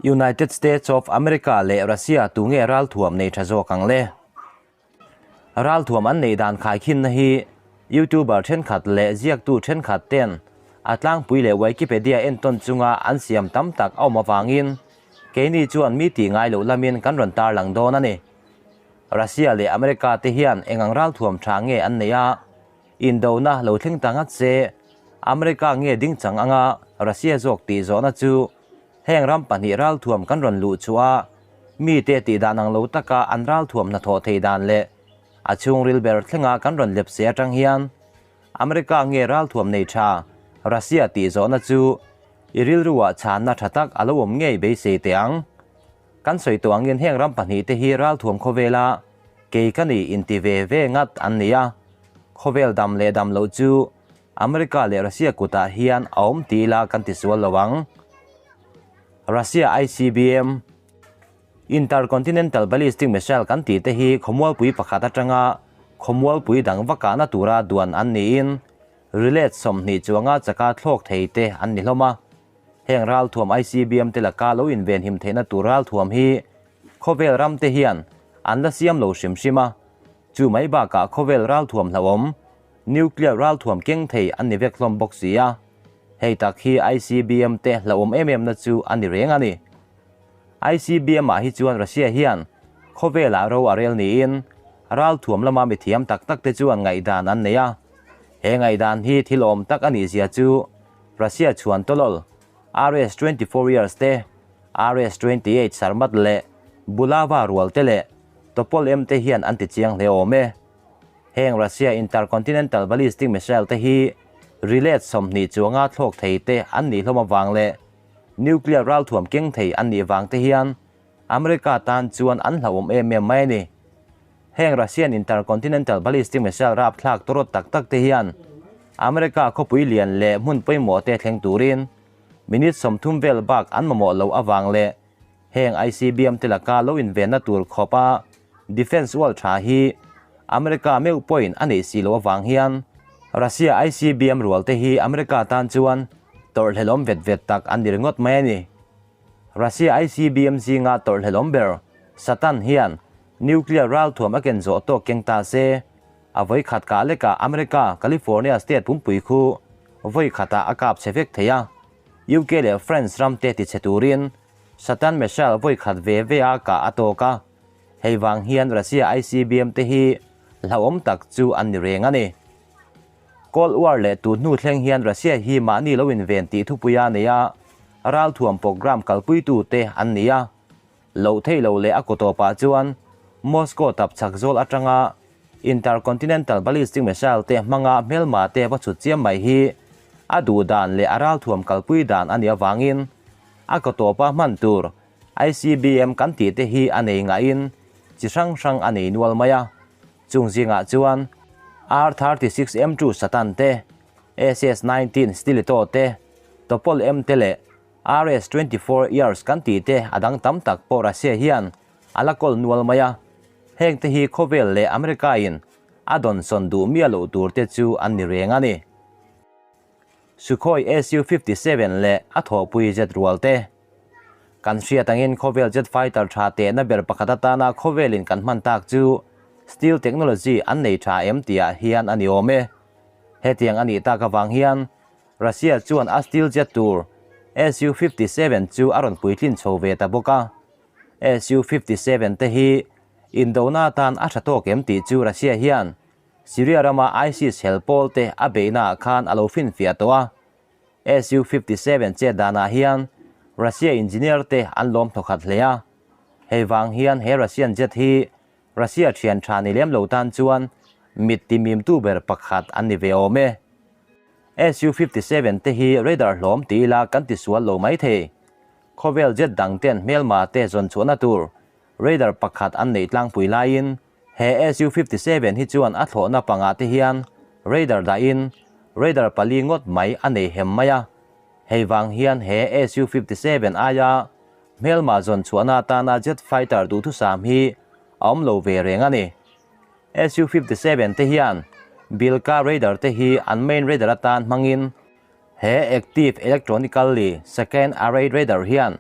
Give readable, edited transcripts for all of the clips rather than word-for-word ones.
United States of America leh Russia tu nge ralthuam nei tha zawk ang le? Ralthuam an neih dan khaikhinna hi YouTuber thenkhat leh ziaktu thenkhat ten a tlangpui leh Wikipedia entawn chunga an siam tam tak a awm avangin keini chuan mi tih ngai loh lamin kan rawn tarlang dawn a ni. Russia leh America te hian eng ang ralthuam tha nge an neih a, indona lo thleng ta ngat se America nge dingchang anga Russia zawk tih zawhna chu Heng ram pahnih ralthuam kan rawn luh chhuah a, mite tih dan ang lo taka an ralthuam hnathawh thei dan leh a chhungril ber thlenga kan rawn lep se atang hian America nge ralthuam nei tha Russia tih zawhna chu i rilruah chhanna tha tak a lo awm ngei beisei teh ang. Kan sawi tawh angin heng ram pahnih te hi ralthuam khawvela kei ka ni inti ve ve ngat an ni a, khawvel dam leh dam loh chu America leh Russia kutah hian a awm ti ila kan ti sual lo ang. Russia ICBM, Intercontinental Ballistic Missile kan tih te hi khawmualpui pakhat atanga khawmualpui dang va kahna tura duan an niin rilet 20 chuanga chaka thlawk thei te an ni hlawm a. Heng ralthuam ICBM te laka lo invenhim theihna tur ralthuam hi khawvel ram te hian an la siam lo hrim hrim a. Chu mai bakah khawvel ralthuam hlauhawm Nuclear ralthuam keng thei an ni vek hlawm bawk si a, hei tak hi ICBM te hlauhawm em em na chu a ni reng a ni. ICBM ah hi chuan Russia hian khawvelah ro a rel niin ralthuam lama mithiam tak tak te chuan ngaihdan an nei a, he ngaihdan hi thil awm tak a nih zia chu Russia chhuan tawlawl RS 24 years te, RS 28 Sarmat leh Bulava rual te leh Topol M te hian an ti chiang hle awm e. Heng Russia Intercontinental Ballistic Missile te hi rilet 20 chuanga thlawk thei te an nih hlawm avang leh nuclear ralthuam keng thei an nih vang te hian America tan chuan an hlauhawm em em mai a ni. Heng Russian Intercontinental Ballistic Missile rapthlak tawrawt tak tak te hian America khawpui lian leh hmun pawimawh te thleng turin minute 30 vel bak an mamawh loh avang leh Heng ICBM te laka lo invenna tur khawpa defence wall tha hi America meuh pawhin a neih si loh avang hian Russia ICBM rual te hi America tan chuan tawrhhlelawm vet vet tak an ni ringawt mai a ni. Russia ICBM zinga tawrhhlelawm ber Satan hian nuclear ralthuam a ken zawh tawk keng ta se, a vawi khat kah lekah America California state pumpui khu vawi khatah a kap chhe vek thei a, UK leh France ram te tichhe turin Satan Missile vawi khat ve ve a kah a tawk a, hei vang hian Russia ICBM te hi hlauhawm tak chu an ni reng a ni. Cold War leh tun hnu thleng hian Russia hi mahni lo inven tih thupui a nei a, ralthuam program kalpuitu te an ni a. Loh theih lo leh a kaw tawpah chuan Moscow tap chak zawl atanga Intercontinental Ballistic Missile te hmanga hmelma te va chhut chiam mai hi a duh dan leh a ralthuam kalpui dan a nih avangin a kaw tawpa hman tur ICBM kan tih te hi a nei ngaihin chi hrang hrang a nei nual mai a. Chung zingah chuan R-36 M2 Satan te, SS-19 Stiletto te, Topol M te leh RS 24 years kan tih te a dang tam tak pawh Russia hian a la kawl nual mai a, heng te hi khawvel leh America in a dawnsawn duh miah loh tur te chu an ni reng a ni. Sukhoi Su 57 leh a thawhpui jet rual te. Kan hriat angin khawvel jet fighter tha tehna ber pakhat atana khawvelin kan hman tak chu steel technology an nei tha em tihah hian a ni awm e. Hetiang a nih tak avang hian Russia chuan a steel jet tur Su 57 chu a rawn puitlin chho ve ta bawk a. Su 57 te hi indona atan a tha tawk em tih chu Russia hian Syria rama ISIS hel pawl te a beihnaah khan a lo finfiah tawh a. Su 57 chet danah hian Russia engineer te an lawm thawkhat hle a. Hei vang hian he Russian jet hi Russia thian tha ni lem lo tan chuan mit timimtu ber pakhat an ni ve awm e. Su 57 te hi radar hlawm ti ila kan ti sual lo mai thei. Khawvel jet dang ten hmelma te zawn chhuahna tur radar pakhat an neih tlangpui laiin he Su 57 hi chuan a thlawhna pangah te hian radar dahin radar pali ngawt mai a nei hem mai a. Hei vang hian he Su 57 aia hmelma zawn chhuahna atana jet fighter duhthusam hi a awm lo ve reng a ni. Su 57 te hian Bilka radar te hi an main radar atan hmangin he active electronically second array radar hian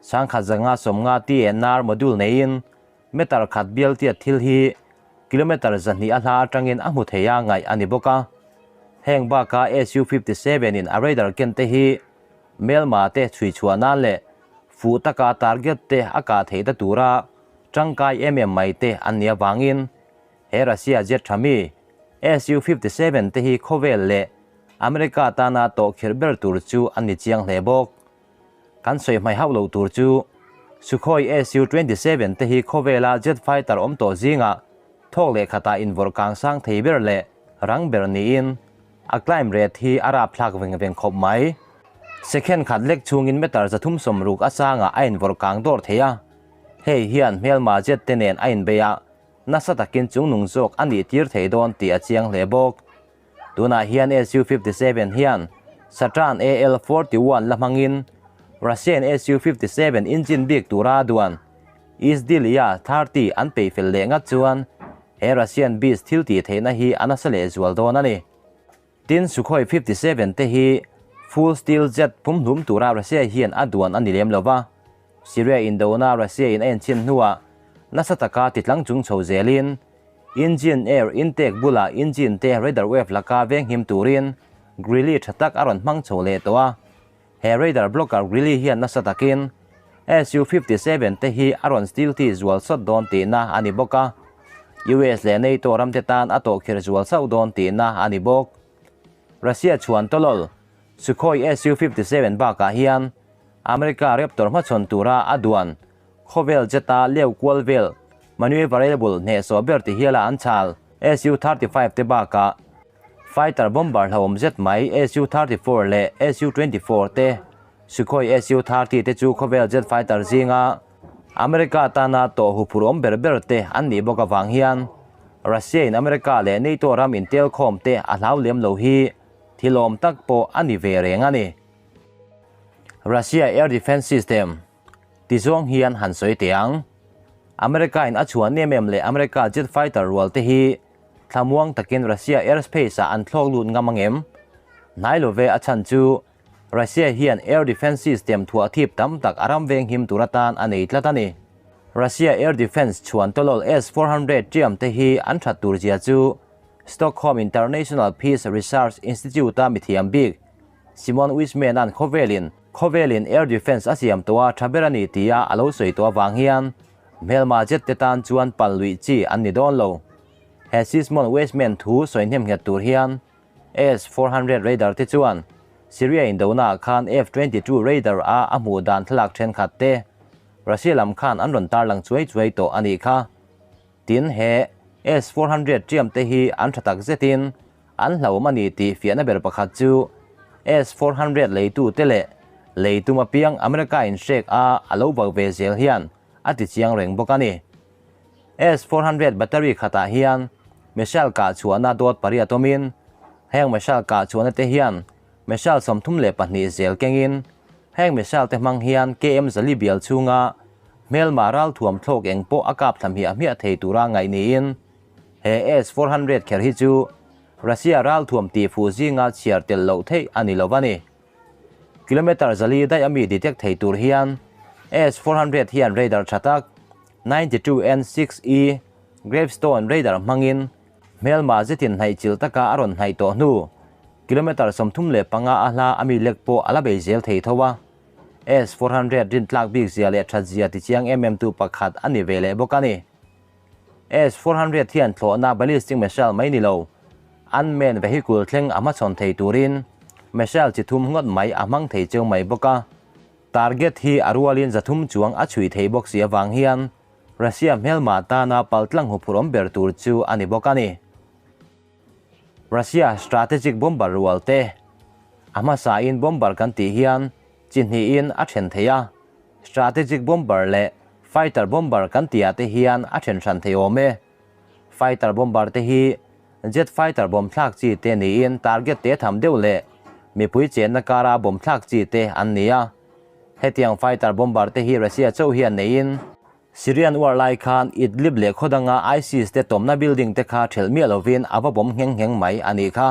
1150 TNR module neiin meter khat bial tiat thil hi kilometer 200 a hla atangin a hmu thei a ngaih a ni bawk a. Heng baka Su-57 in a radar ken te hi hmelma te chhui chhuah nan leh fuh taka target te a kah theih ta tura tangkai em em mai te an nih avangin he Russia jet tha mi Su-57 te hi khawvel leh America tana tawh khirh ber tur chu an ni chiang hle bawk. Kan sawi hmai hauh lo tur chu Sukhoi Su-27 te hi khawvela jet fighter awm tawh zingah thawk leh khatah invawrh kang sang thei ber leh rang ber niin a climb rate hi a rapthlak veng veng khawp mai. Second khat lek chhungin meter 360 a sangah a invawrh kang dawr thei a, hei hian hmelma jet te nen a inbei a, nasa takin chungnung zawk a nih tir thei dawn tih a chiang hle bawk. Tunah hian Su-57 hian Saturn AL-41 la hmangin Russian Su-57 engine bik tura a duan Izdeliya 30 an peih fel leh ngat chuan he Russian beast thil tih theihna hi a nasa leh zual dawn a ni. Tin, Sukhoi 57 te hi full steel jet pumhlum tura Russia hian a duan a ni lem lo va, Syria indona Russia in a enchhin hnuah nasa taka titlang chung chho zelin engine air intake bulah engine te radar wave laka venghim turin grille tha tak a rawn hmang chho leh tawh a. He radar blocker grille hian nasa takin Su-57 te hi a rawn steel ti zual sawt dawn tihna a ni bawk a, US leh NATO ram te tan a tawhkhirh zual sauh dawn tihna a ni bawk. Russia chhuan tawlawl Sukhoi Su-57 bakah hian America Raptor hmachhawn tura a duan khawvel jet-a leu kual vel maneuverable hnehsawh ber ti hiala an chhal Su-35 te bakah fighter bomber hlauhawm zet mai Su-34 leh Su-24 te Sukhoi Su-30 te chu khawvel jet fighter zinga America tana tawh huphurhawm ber ber te an nih bawk avang hian Russia in America leh NATO ram intel khawm te a hlau lem lo hi thilawm tak pawh a ni ve reng a ni. Russia air defense system ti zawng hian han sawi teh ang. America in a chhuan em em leh America jet fighter rual te hi thlamuang takin Russia airspace ah an thlawk lut ngam angem? Hnai lo ve a chhan chu Russia hian air defense system thuah thip tam tak a ram veng him tur atan a nei tlat a ni. Russia air defense chhuan tawlawl S-400 ṭiam te hi an that tur zia chu Stockholm International Peace Research Institute a mithiam bik Simon Wiseman-a'n khawvelin khawvelin air defense a siam tawh a tha ber a ni tia a lo sawi tawh avang hian hmelma jet te tan chuan pal luih chi an ni dawn lo. He Sismon Wiseman thu sawi hnem nghet tur hian S-400 radar te chuan Syria indona ah khan F-22 radar a a hmuh dan thlalak thenkhat te Russia lam khan an rawn tarlang chuai chuai tawh a nih kha. Tin, he S-400 ṭiam te hi an ṭha tak zetin an hlauhawm a ni tih fiahna ber pakhat chu S-400 leitu te leh lei tum apiang America in hrek a a lo vau ve zel hian a ti chiang reng bawk a ni. S-400 battery khatah hian missile kah chhuahna dawt pariat awmin heng missile kah chhuahna te hian missile 32 zel kengin heng missile te hmang hian KM zali bial chhunga hmelma ralthuam thlawk eng pawh a kap thla hmiah hmiah thei tura ngaih niin he S-400 kher hi chu Russia ralthuam tih fuh zinga chhiar tel loh theih a ni lo a ni. Kilometer zali daih ami detect thei tur hian S-400 hian radar tha tak 92N6E Gravestone radar hmangin hmelma zetin hnaih chilh taka a rawn hnaih tawh hnu kilometer 35 a hla ami lek pawh a la bei zel thei tho a. S-400 rintlak bik zia leh that zia ti chiang em em tu pakhat a ni ve leh bawk a ni. S-400 hian thlawhna ballistic missile mai ni lo, unmanned vehicle thleng a hmachhawn thei turin missile chi thum ngawt mai a hmang thei cheu mai bawk a. Target hi a rualin 300 chuang a chhui thei bawk si avang hian Russia hmelma tana paltlang huphurhawm ber tur chu a ni bawk a ni. Russia strategic bomber rual te a hmasain bomber kan tih hian chi hnihin a then thei a, strategic bomber leh fighter bomber kan tihah te hian a then hran thei awm e. Fighter bomber te hi jet fighter bomb thlak chi te niin target te tham deuh leh mipui chenna kara bomb thlak chi te an ni a. Hetiang fighter bomber te hi Russia chauh hian neiin Syrian war lai khan Idlib leh khawdanga ISIS te tawmna building te kha thelh miah lovin a va bomb ngheng ngheng mai a nih kha.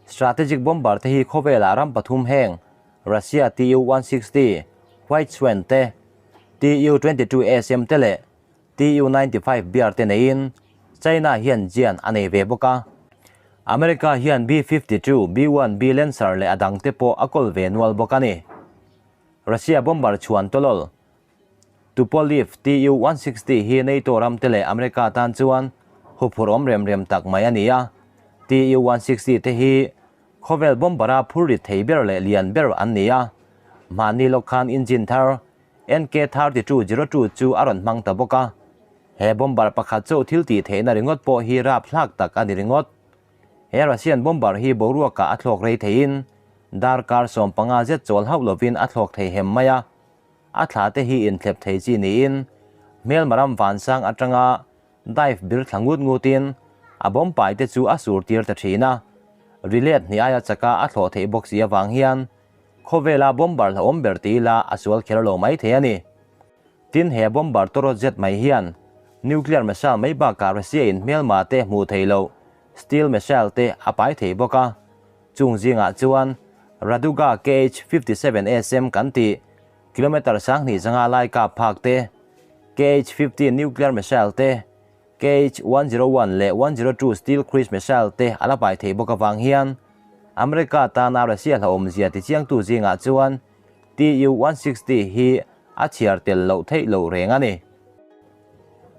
Strategic bomber te hi khawvelah ram pathum heng Russia Tu-160, White Swan te, Tu-22 SM te leh Tu-95 Bear te neiin China hian jian a nei ve bawk a. America hian B-52, B-1B Lancer leh a dangte pawh a kawl ve nual bawk a ni. Russia bomber chhuan tawlawl Tupolev Tu-160 hi NATO ramte leh America tan chuan huphurh awm rem rem tak mai a ni a. Tu-160 te hi khawvel bomber-a phur rit thei ber leh lian ber an ni a. Mahni lawk khan engine thar NK-32-02 chu a rawn hmang ta bawk a. He bomber pakhat chauh thil tih theihna ringawt pawh hi rap hlak tak a ni ringawt. He Russian bomber hi boruakah a thlawk rei theiin darkar 15 zet chawl hauh lovin a thlawk thei hem mai a. A thla te hi inthlep thei chi niin hmelma ram vansang atanga dive bir thla ngut ngutin a bomb pai te chu a sur tir ta thin a. Rilet hnih aia chaka a thlawh theih bawk si avang hian khawvela bomber hlauhawm ber ti ila a sual kher lo mai thei a ni. Tin, he bomber tawrawt zet mai hian nuclear missile mai bakah Russia in hmelma te hmuh theih loh steel missile te a pai thei bawk a. Chung zingah chuan Raduga KH-57 SM kan tih kilometre 2005 lai kap phak te, KH-15 nuclear missile te, KH-101 leh 102 steel cruise missile te a la pai thei bawk avang hian America tana Russia hlauhawmzia tichiangtu zingah chuan Tu-160 hi a chhiar tel loh theih loh reng a ni.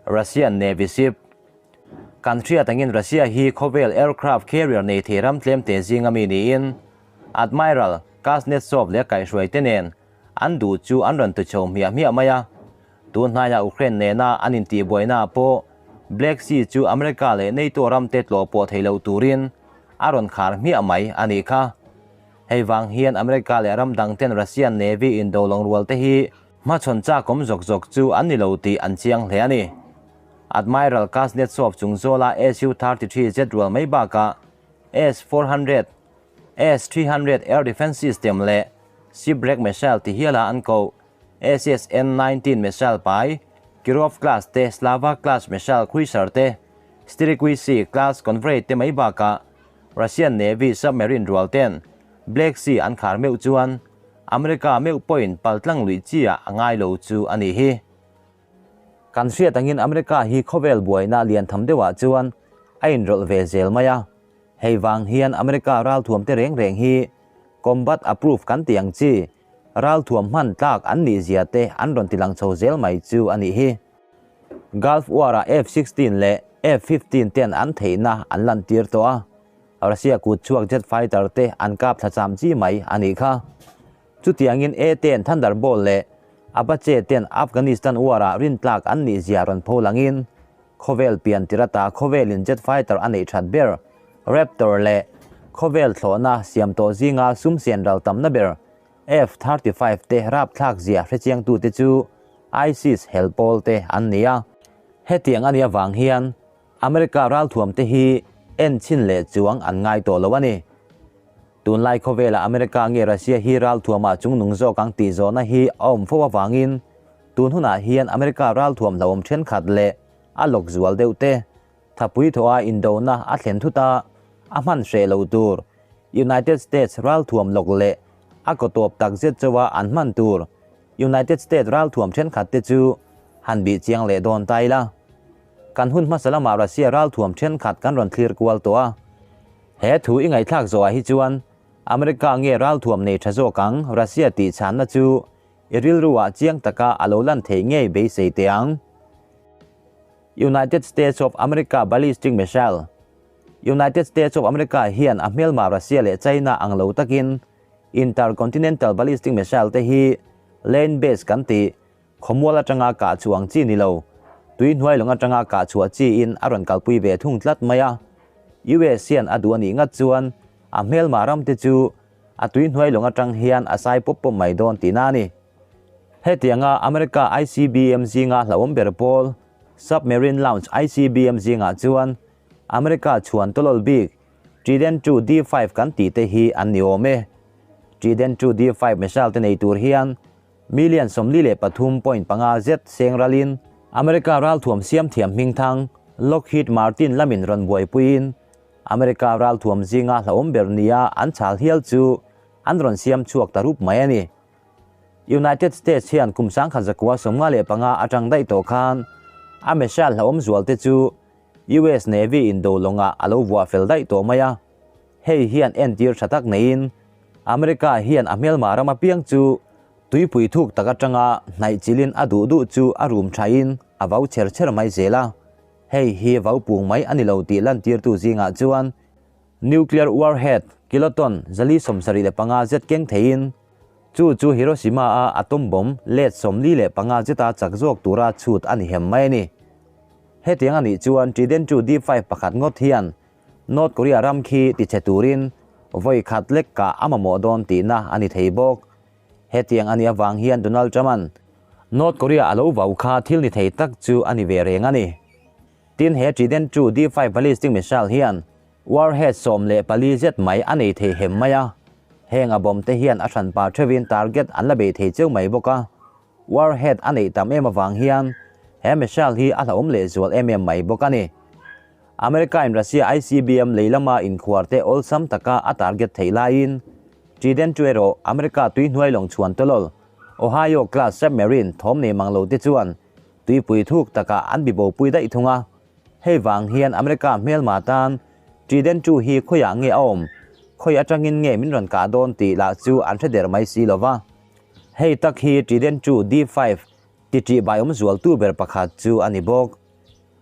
Russian Navy ship Kan hriat angin Russia hi khawvel aircraft carrier nei thei ram tlemte zinga mi niin Admiral Kuznetsov leh kaihhruai te nen an duh chu an rawn tu chho hmiah hmiah mai a. Tun hnaiah Ukraine nena an intihbuaina pawh Black Sea chu America leh NATO ramte tlawh pawh thei loh turin a rawn khar hmiah mai a nih kha. Hei vang hian America leh ram dangten Russian Navy indo lawngrual te hi hmachhawn chak awm zawk zawk chu an ni lo tih an chiang hle a ni. Admiral Kuznetsov chung zawla Su-33 jet rual mai bakah S-400, S-300 air defence system leh Shipwreck missile ti hiala an koh SSN-19 missile pai, Kirov class te, Slava class missile cruiser te, Strelky class convoy te mai bakah Russian Navy submarine rual ten Black Sea an khar meuh chuan America meuh pawhin paltlang luih chiah a ngai lo chu a nih hi. Kan hriat angin America hi khawvel buaina lian tham deuhah chuan a inrawlh ve zel mai a. Hei vang hian America ralthuam te reng reng hi combat approve kan tih ang chi ralthuam hman tlak an nih zia te an rawn ti lang chho zel mai chu a nih hi. Gulf War-ah F-16 leh F-15 ten an theihna an lantir tawh a, Russia kut chhuak jet fighter te an kap thla cham chi mai a nih kha. Chutiangin A-ten Thunderbolt leh Apache ten Afghanistan War-ah rintlak an nih zia rawn pho langin khawvel pian tirata khawvelin jet fighter a neih that ber Raptor leh khawvel thlawhna siam tawh zinga sum sian ral tamna ber F-35 te rapthlak zia hrechiangtute chu ISIS hel pawl te an ni a. Hetiang a nih avang hian America ralthuam te hi en chhin leh chuang an ngai tawh lo a ni. Tunlai khawvelah America nge Russia hi ralthuamah chungnung zawk ang tih zawhna hi a awm fo avangin tun hunah hian America ralthuam hlauhawm thenkhat leh a lawk zual deuh te thapui thawha indona a thlen thut a, a hman hreh lo tur United States ralthuam lawk leh a kaw tawp tak zet chauha an hman tur United States ralthuam thenkhat te chu han bih chiang leh dawn ta ila. Kan hun hmasa lamah Russia ralthuam thenkhat kan rawn thlir kual tawh a. He thu i ngaihthlak zawhah hi chuan America nge ralthuam nei tha zawk ang Russia tih chhanna chu i rilruah chiang taka a lo lan theih ngei beisei teh ang. United States of America Ballistic Missile United States of America hian a hmelma Russia leh China ang lo takin Intercontinental Ballistic Missile te hi land base kan tih khawmual atanga kah chhuah ang chi ni lo, tui hnuai lawng atanga kah chhuah chiin a rawn kalpui ve thung tlat mai a. US hian a duh a nih ngat chuan a hmelma ram te chu a tui hnuai lawng atang hian a sai pawp pawp mai dawn tihna a ni. Hetianga America ICBM zinga hlauhawm ber pawl Submarine Launch ICBM zingah chuan America chhuan tawlawl bik Trident II D5 kan tih te hi an ni awm e. Trident II D5 missile te nei tur hian million 43.5 zet seng ralin America ralthuam siam thiam hmingthang Lockheed Martin lamin rawn buaipuiin America ralthuam zinga hlauhawm ber nia an chhal hial chu an rawn siam chhuak ta rup mai a ni. United States hian kum 1995 atang daih tawh khan a missile hlauhawm zual te chu US Navy in do lawngah a lo vuah fel daih tawh mai a. Hei hian entir tha tak neiin America hian a hmelma ram apiang chu tuipui thuk tak atanga hnaih chilin a duh duh chu a rum thain a vau chher chher mai zel a. Hei hi vau pung mai a ni lo tih lantirtu zingah chuan Nuclear warhead kiloton 475 zet keng theiin chu chu Hiroshima-a atom bomb let 45 zeta chak zawk tura chhut a ni hem mai a ni. Hetiang a nih chuan Trident II D5 pakhat ngawt hian North Korea ram khi tichhe turin vawi khat lek kah a mamawh dawn tihna a ni thei bawk. Hetiang a nih avang hian Donald Trump-a'n North Korea a lo vau kha thil ni thei tak chu a ni ve reng a ni. Tin, he Trident II D5 ballistic missile hian warhead 14 zet mai a nei thei hem mai a. Heng a bomb te hian a hranpa theuhin target an la bei thei cheu mai bawk a. Warhead a neih tam em avang hian he missile hi a hlauhawm lehzual em em mai bawk a ni. America in Russia ICBM lei lama inkhuar te awlsam taka a target theih laiin Trident chu erawh America tuihnuai lawng chhuan tawlawl Ohio class submarine thawm nei mang lo te chuan tuipui thuk takah an bibopui daih thung a. Hei vang hian America hmelma tan Trident chu hi khawiah nge a awm, khawi atangin nge min rawn kah dawn tih lah chu an hre der mai si lova. Hei tak hi Trident chu D5 tiṭih baiawm zualtu ber pakhat chu a ni bawk.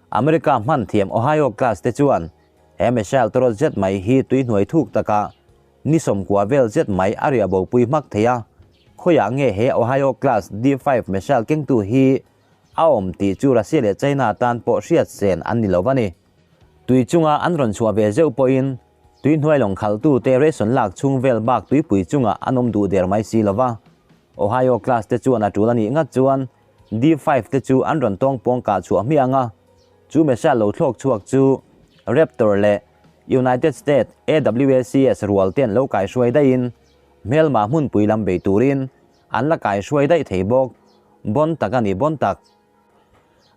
America hman thiam Ohio class te chuan he missile tawrawt zet mai hi tuihnuai thuk takah ni 90 vel zet mai a riah bopui hmak thei a. Khawiah nge he Ohio class D5 missile kengtu hi a awm tih chu Russia leh China tan pawh hriat sen an ni lo a ni. Tui chunga an rawn chhuah ve zeuh pawhin tuihnuai lawng khalhtute ration lak chhung vel bak tuipui chungah an awm duh der mai si lo va. Ohio class te chuan a tul a nih ngat chuan D5 te chu an rawn tawng pawng kah chhuah hmiah ang a, chu missile lo thlawk chhuak chu Raptor leh United States AWACS rual ten lo kaihruai daihin hmelma hmunpui lam bei turin an la kaihruai daih thei bawk. Bon tak a ni bon tak.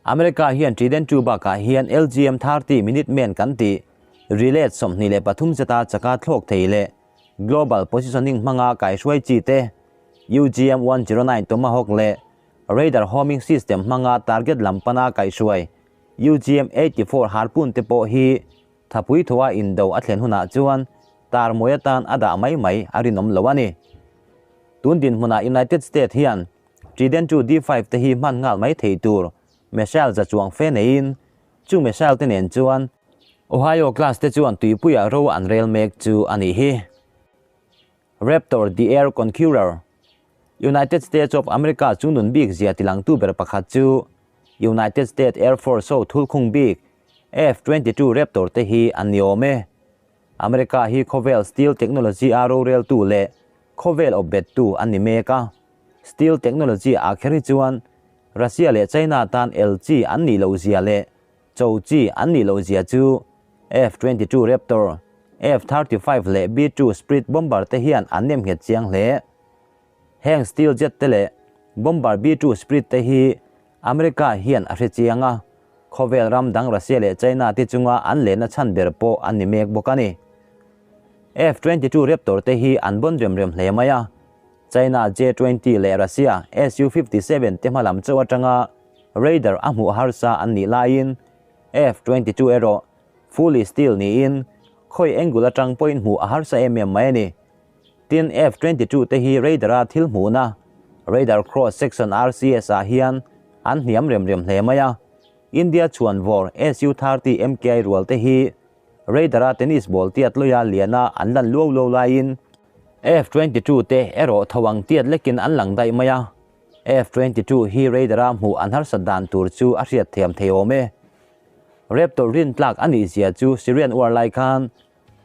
America hian Trident II bakah hian LGM 30 Minuteman kan tih relay 23 zeta chaka thlawk thei leh Global Positioning hmanga kaihruai chi te, UGM 109 Tomahawk leh Radar Homing System hmanga target lam pana kaihruai UGM 84 Harpoon te pawh hi thapui thawha indo a thlen hunah chuan tar mawi atan a dah mai mai a rinawm lo a ni. Tun dinhmunah United States hian Trident II D5 te hi hman nghal mai thei tur missile za chuang fe neiin chung missile te nen chuan Ohio class te chuan tuipuiah ro an rel mek chu a nih hi. Raptor the Air Conqueror, United States of America chu nun bik zia tilangtu ber pakhat chu United States Air Force ho thulkhung bik F-22 Raptor te hi an ni awm e. America hi khawvel steel technology a roreltu leh khawvel awpbettu an ni mek a. Steel technology ah kher hi chuan Russia leh China tan el chi an nih loh zia leh cho chi an nih loh zia chu F-22 Raptor, F-35 leh B-2 Spirit bomber te hian an nem nghet chiang hle. Heng steel jet te leh bomber B-2 Spirit te hi America hian a hre chiang a, khawvel ram dang Russia leh China te chunga an lehna chhan ber pawh an ni mek bawk a ni. F-22 Raptor te hi an bon rem rem hle mai a, China J-20 leh Russia Su-57 te hmalam chauh atanga radar a hmuh harsa an nih laiin F-22 erawh fully steel niin khawi angle atang pawhin hmuh a harsa em em mai a ni. Tin, F-22 te hi radar-a thil hmuhna, radar cross section RCS ah hian an hniam rem rem hle mai a. India chhuan vawr Su-30 MKI rual te hi radar-a tennis ball tiat lawia liana an lan luau luau laiin F-22 te erawh tho ang tiat lekin an lang daih mai a. F-22 hi radar-a hmuh an harsat dan tur chu a hriat thiam thei awm e. Raptor rin tlak a nih zia chu Syrian war lai khan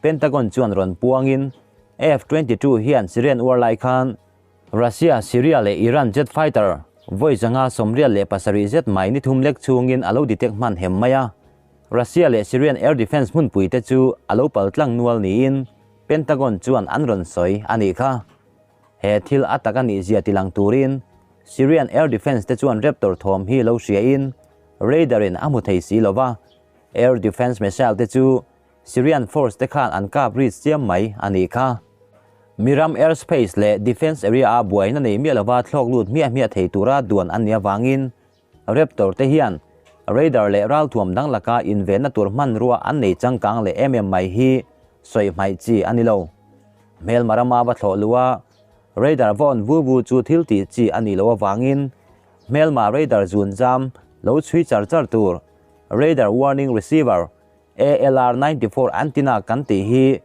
Pentagon chuan rawn puangin F-22 hian Syrian war lai khan Russia, Syria leh Iran jet fighter vawi 187 zet mai ni thum lek chhungin a lo detect hman hem mai a. Russia leh Syrian air defence hmunpui te chu a lo pal tlang nual niin Pentagon chuan an rawn sawi a nih kha. He thil a tak a nih zia tilang turin Syrian air defence te chuan Raptor thawm hi lo hriain radar in a hmu thei si lova, air defence missile te chu Syrian force te khan an kap ri chiam mai a nih kha. Mi ram airspace leh defence area-a buaina nei miah lova thlawk lut hmiah hmiah thei tura duan an nih avangin Raptor te hian radar leh ralthuam dang laka invenna tur hmanrua an nei changkang leh em em mai hi sawi hmaih chi a ni lo. Hmelma rama va thlawh luh a, radar va on vu vu chu thil tih chi a nih loh avangin hmelma radar zun zam lo chhui char char tur radar warning receiver ALR 94 antenna kan tih hi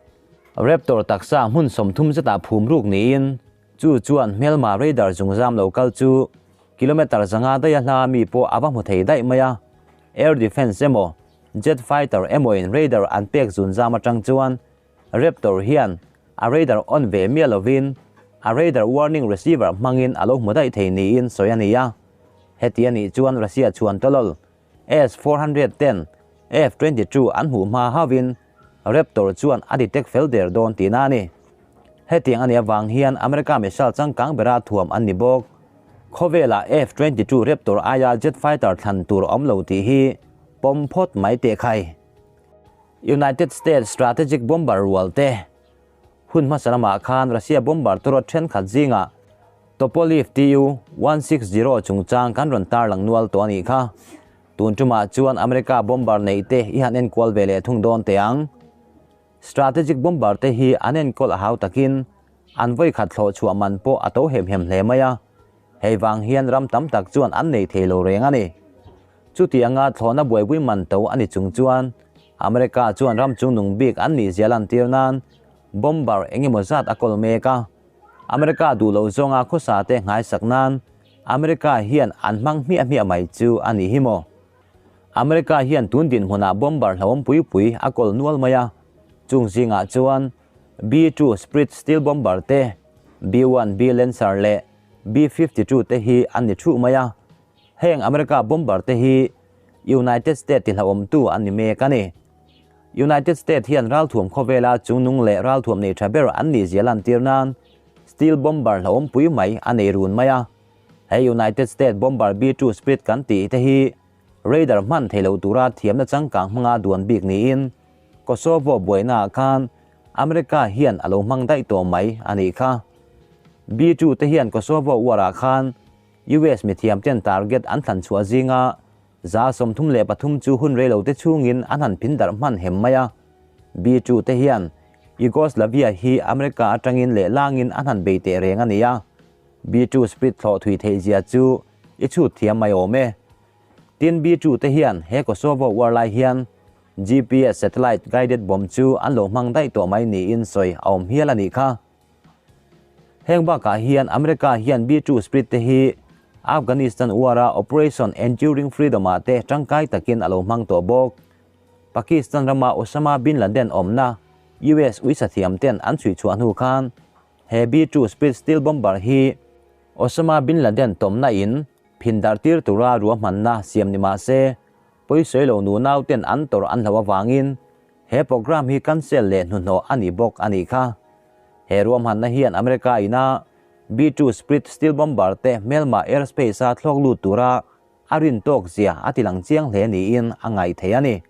Raptor taksa hmun 30 zetah phum ruk niin chu chuan hmelma radar zungzam lo kal chu kilometre 500 daiha hla mi pawh a va hmu thei daih mai a. Air defence emaw jet fighter emawin radar an pek zunzam atang chuan Raptor hian a radar on ve miah lovin a radar warning receiver hmangin a lo hmu daih thei niin sawi a ni a. Heti a nih chuan Russia chhuan tawlawl S-400 ten F-22 an hmuh hma hauhin Raptor chuan a detect fel der dawn tihna a ni. Hetiang a nih avang hian America missile changkang bera thuam an ni bawk. Khawvelah F-22 Raptor aia jet fighter thlan tur a awm lo tih hi pawm phawt mai teh khai. United States strategic bomber rual te hun hmasa lamah khan Russia bomber tawrawt thenkhat zingah Tupolev Tu-160 chungchang kan rawn tarlang nual tawh a nih kha. Tun tumah chuan America bomber neih te i han enkual ve leh thung dawn teh ang. Strategic bomber te hi an enkawl a hau takin an vawikhat thlawh chhuah man pawh a to hem hem hle mai a. Hei vang hian ram tam tak chuan an nei thei lo reng a ni. Chuti anga thlawhna buaipui man to a ni chung chuan America chuan ram chungnung bik an nih zia lantir nan bomber eng emaw zat a kawl mek a. America duh loh zawnga khawsa te nghaisak nan America hian an hmang hmiah hmiah mai chu a nih hi maw? America hian tun dinhmunah bomber hlauhawm pui pui a kawl nual mai a, chung zingah chuan B-2 Spirit stealth bomber te, B-1B Lancer leh B-52 te hi an ni thuh mai a. Heng America bomber te hi United States ti hlauhawmtu an ni mek a ni. United States hian ralthuam khawvela chungnung leh ralthuam nei tha ber an nih zia lantir nan stealth bomber hlauhawm pui mai a nei run mai a. He United States bomber B-2 Spirit kan tih te hi radar hman thei lo tura thiamna changkang hmanga duan bik niin Kosovo buainaah khan America hian a lo hmang daih tawh mai a nih kha. B-2 te hian Kosovo war-ah khan US mithiam ten target an thlan chhuah zinga 33% chu hun rei lo te chhungin an han phin darh hman hem mai a. B-2 te hian Yugoslavia hi America atangin leh langin an han bei teh reng a ni a. B-2 Spirit thlawh thui theih zia chu i chhut thiam mai awm e. Tin B-2 te hian he Kosovo war lai hian GPS satellite guided bomb chu an lo hmang daih tawh mai niin sawi a awm hial a nih kha. Heng bakah hian America hian B-2 Spirit te hi Afghanistan war-a Operation Enduring Freedom-ah te tangkai takin a lo hmang tawh bawk. Pakistan rama Osama bin Laden awmna US uisathiam ten an chhui chhuah hnu khan he B-2 Spirit stealth bomber hi Osama bin Laden tawmna in phin darh tir tura ruahmanna siam ni mah se pawisawi lo nunau ten an tawrh an hloh avangin he program hi cancel leh hnuhnawh a ni bawk a nih kha. He ruahmanna hian America ina B-2 Spirit stealth bomber te hmelma airspace-a thlawk lut tura a rin tawk zia a ti lang chiang hle niin a ngaih thei a ni.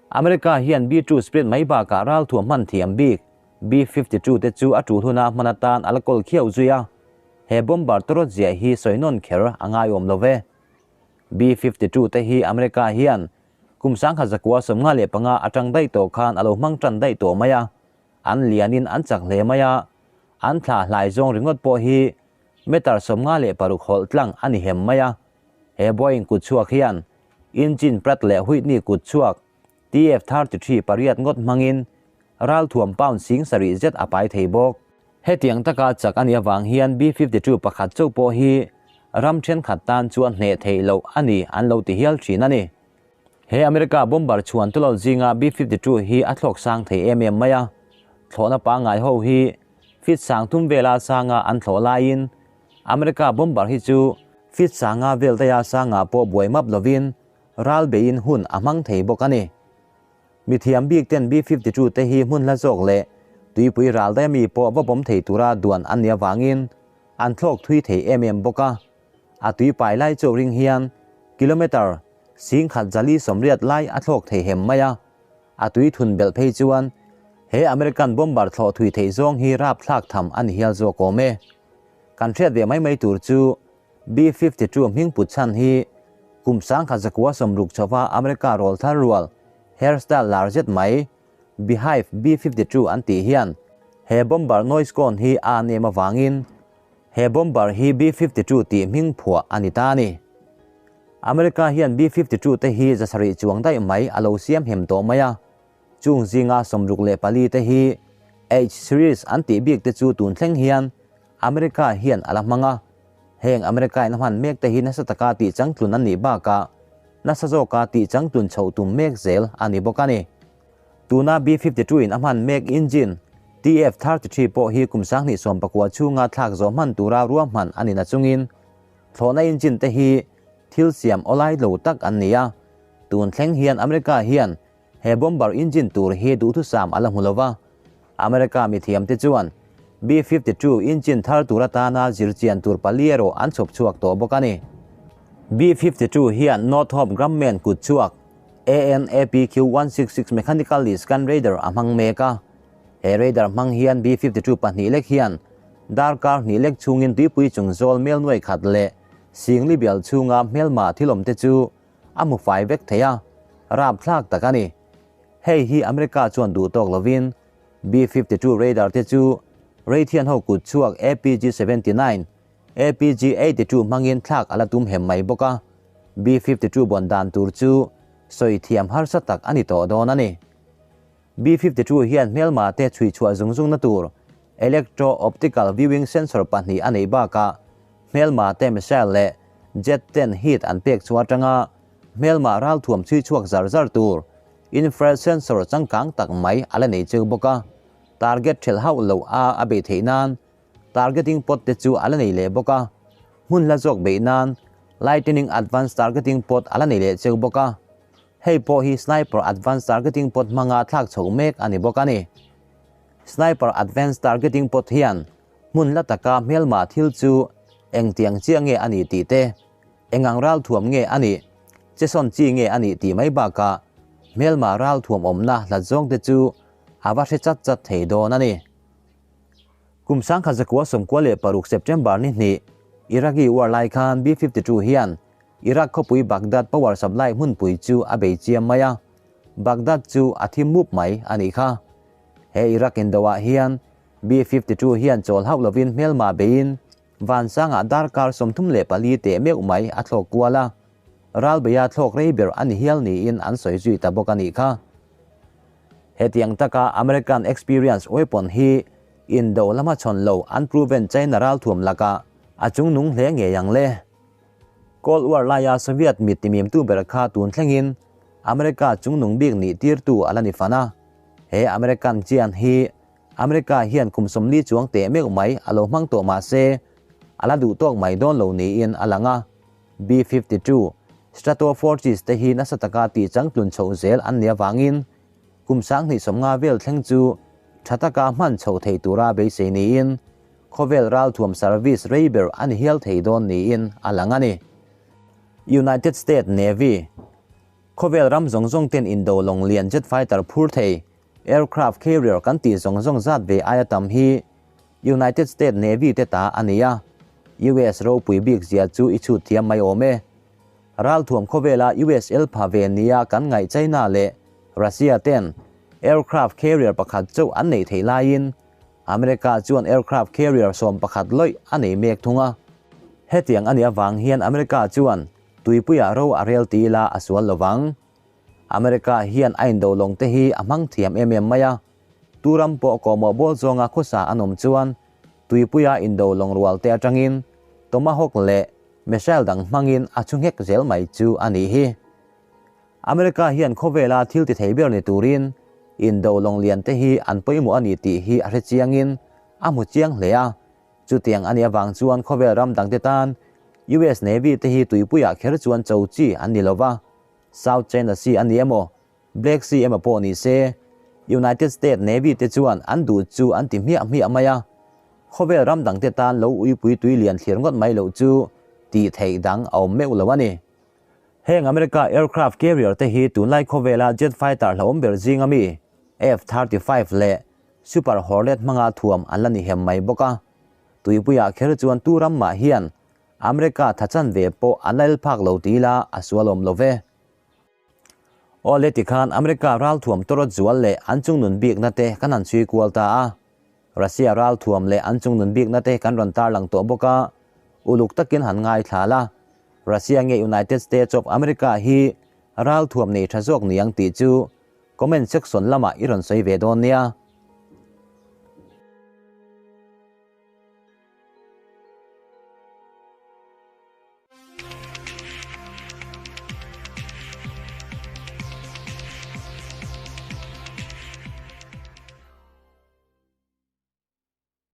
America hian B-2 Spirit mai bakah ralthuam hman thiam bik B-52 te chu a tul huna hman atan a la kawl khiau zui a, he bomber tawrawt zia hi sawi nawn kher a ngaiawm lo ve. B-52 te hi America hian kum 1995 atang daih tawh khan a lo hmang tan daih tawh mai a, an lianin an chak hle mai a, an thla hlai zawng ringawt pawh hi meter 56 hawlh tlang a ni hem mai a. He Boeing kut chhuak hian engine Pratt leh Whitney kut chhuak TF-33 pariat ngawt hmangin ralthuam pound 7000 zet a pai thei bawk. Hetiang taka chak a nih avang hian B-52 pakhat chauh pawh hi ram thenkhat tan chuan hneh theih loh a ni an lo ti hial thin a ni. He America bomber chhuan tawlawl zinga B-52 hi a thlawk sang thei em em mai a, thlawhna pangngai ho hi feet 3000 vela sanga an thlawh laiin America bomber hi chu feet 500 vel daia sanga pawh buai map lovin ral beiin hun a hmang thei bawk a ni. Mithiam bik ten B-52 te hi hmun hla zawk leh tuipui ral daia mi pawh va bawm thei tura duan an nih avangin an thlawk thui thei em em bawk a. A tui pai lai chauh ring hian kilometre 1480 lai a thlawk thei hem mai a, a tui thun belh phei chuan He American bomber thlawh thui theih zawng hi rapthlak tham a ni hial zawk awm e. Kan hriat ve mai mai tur chu B-52 hming put chhan hi kum 1960 chhova America rawlthar rual hairstyle lar zet mai Beehive B-52 an tih hian he bomber noise cone hi a nem avangin he bomber hi B-52 tih hming phuah a ni ta a ni. America hian B-52 te hi 700 chuang daih mai a lo siam hem tawh mai a, chung zinga 64 te hi H-series an tih bik te chu tun thleng hian America hian a la hmang a. Heng America in a hman mek te hi nasa taka tih changtlun an nih bakah nasa zawka tih changtlun chhoh tum mek zel a ni bawk a ni. Tuna B-52 in a hman mek engine TF-33 pawh hi kum 2019 chhunga thlak zawh hman tura ruahman a ni nachungin thlawhna engine te hi thil siam awlai lo tak an ni a. Tun thleng hian America hian he bomber engine tur hi duhthusam a la hmu lo va. America mithiam te chuan B-52 engine thar tur atana zirchian tur pali erawh an chhawp chhuak tawh bawk a ni. B-52 hian Northrop Grumman kut chhuak AN/APQ-166 Mechanically Scan Radar a hmang mek a. He radar hmang hian B-52 pahnih lek hian darkar hnih lek chhungin tuipui chung zawl mel nuai khat leh singli bial chhunga hmelma thil awm te chu a hmu fai vek thei a, rapthlak tak a ni. Hei hi America chuan duh tawk lovin B-52 radar te chu Raytheon ho kut chhuak APG-79, APG-82 hmangin thlak a la tum hem mai bawk a, B-52 bawn dan tur chu sawi thiam harsa tak a ni tawh dawn a ni. B-52 hian hmelma te chhui chhuah zung zungna tur Electro-Optical Viewing Sensor pahnih a neih bakah hmelma te missile leh jet ten heat an pek chhuah atanga hmelma ralthuam chhui chhuak zar zar tur infrared sensor changkang tak mai a la nei cheu bawk a, target thelh hauh loh a a beih theih nan targeting pod te chu a la nei leh bawk a, hmun hla zawk beih nan Lightning Advanced Targeting Pod a la nei leh cheu bawk a, hei pawh hi Sniper Advanced Targeting Pod hmanga thlak chhoh mek a ni bawk a ni. Sniper Advanced Targeting Pod hian hmun hla taka hmelma thil chu engtiang chiah nge a ni tih te, Engang ralthuam nge a nih? Chesawn chi nge a nih tih mai bakah hmelma ralthuam awmna hlat zawngte chu a va hre chat chat thei dawn a ni. Kum 1996 September ni hnih, Iraqi war lai khan B-52 hian Iraq khawpui Baghdad power supply hmunpui chu a bei chiam mai a, Baghdad chu a thi mup mai a nih kha. He Iraq indoah hian B-52 hian chawl hauh lovin hmelma beiin Vansangah darkar 34 teh meuh mai a thlawk kual a, ralbeia thlawk rei ber a ni hial niin an sawi zui ta bawk a nih kha. Hetiang taka American experience weapon hi indo lama chhawn lo unproven China ralthuam lakah a chungnung hle ngei ang le. Cold War laia Soviet mit timimtu ber kha tun thlengin America chungnung bik nih tirtu a la ni fan a, he American chian hi America hian kum 40 chuang teh meuh mai a lo hmang tawh mah se, a la duh tawk mai dawn lo niin a lang a. B-52 Stratofortress te hi nasa taka tih changtlun chhoh zel an nih avangin kum 2050 vel thleng chu tha taka hman chhoh thei tura beisei niin khawvel ralthuam service rei ber a ni hial thei dawn niin a lang a ni. United States Navy Khawvel ram zawng zawng ten indo lawng lian jet fighter phur thei Aircraft carrier kan tih zawng zawng zat ve aia tam hi United States Navy te ta a ni a, US ropui bik zia chu i chhut thiam mai awm e. Ralthuam khawvela US el pha ve nia kan ngaih China leh Russia ten aircraft carrier pakhat chauh an neih theih laiin America chuan aircraft carrier 11 lawih a nei mek thung a. Hetiang a nih avang hian America chuan tuipuiah ro a rel ti ila a sual lovang. America hian a indo lawng te hi a hmang thiam em em mai a, tu ram pawh kawhmawh bawl zawnga khawsa an awm chuan tuipuia indo lawng rual te atangin Tomahawk leh missile dang hmangin a chhu nghek zel mai chu a nih hi. America hian khawvela thil ti thei ber ni turin indo lawng lian te hi an pawimawh a ni tih hi a hre chiangin a hmu chiang hle a, chutiang a nih avang chuan khawvel ram dangte tan US Navy te hi tuipuiah kher chuan cho chi an ni lova. South China Sea a ni emaw, Black Sea emaw pawh ni se, United States Navy te chuan an duh chu an ti hmiah hmiah mai a, khawvel ram dangte tan lo uipui tui lian thlir ngawt mai loh chu tih theih dang a awm meuh lo a ni. Heng America aircraft carrier te hi tunlai khawvela jet fighter hlauhawm ber zinga mi. F-35 leh Super Hornet hmanga thuam an la ni hem mai bawk a. Tuipuiah kher chuan tu ram mah hian America tha chanve pawh an la el phak lo ti ila a sual awm lo ve. Awle tikhan America ralthuam tawrawt zual leh an chungnun bikna te kan han chhui kual ta a. Russia ralthuam leh an chungnun bikna te kan rawn tarlang tawh bawk a, uluk takin han ngaithla la. Russia nge United States of America hi ralthuam nei tha zawk ni ang tih chu comment section lamah i rawn sawi ve dawn nia.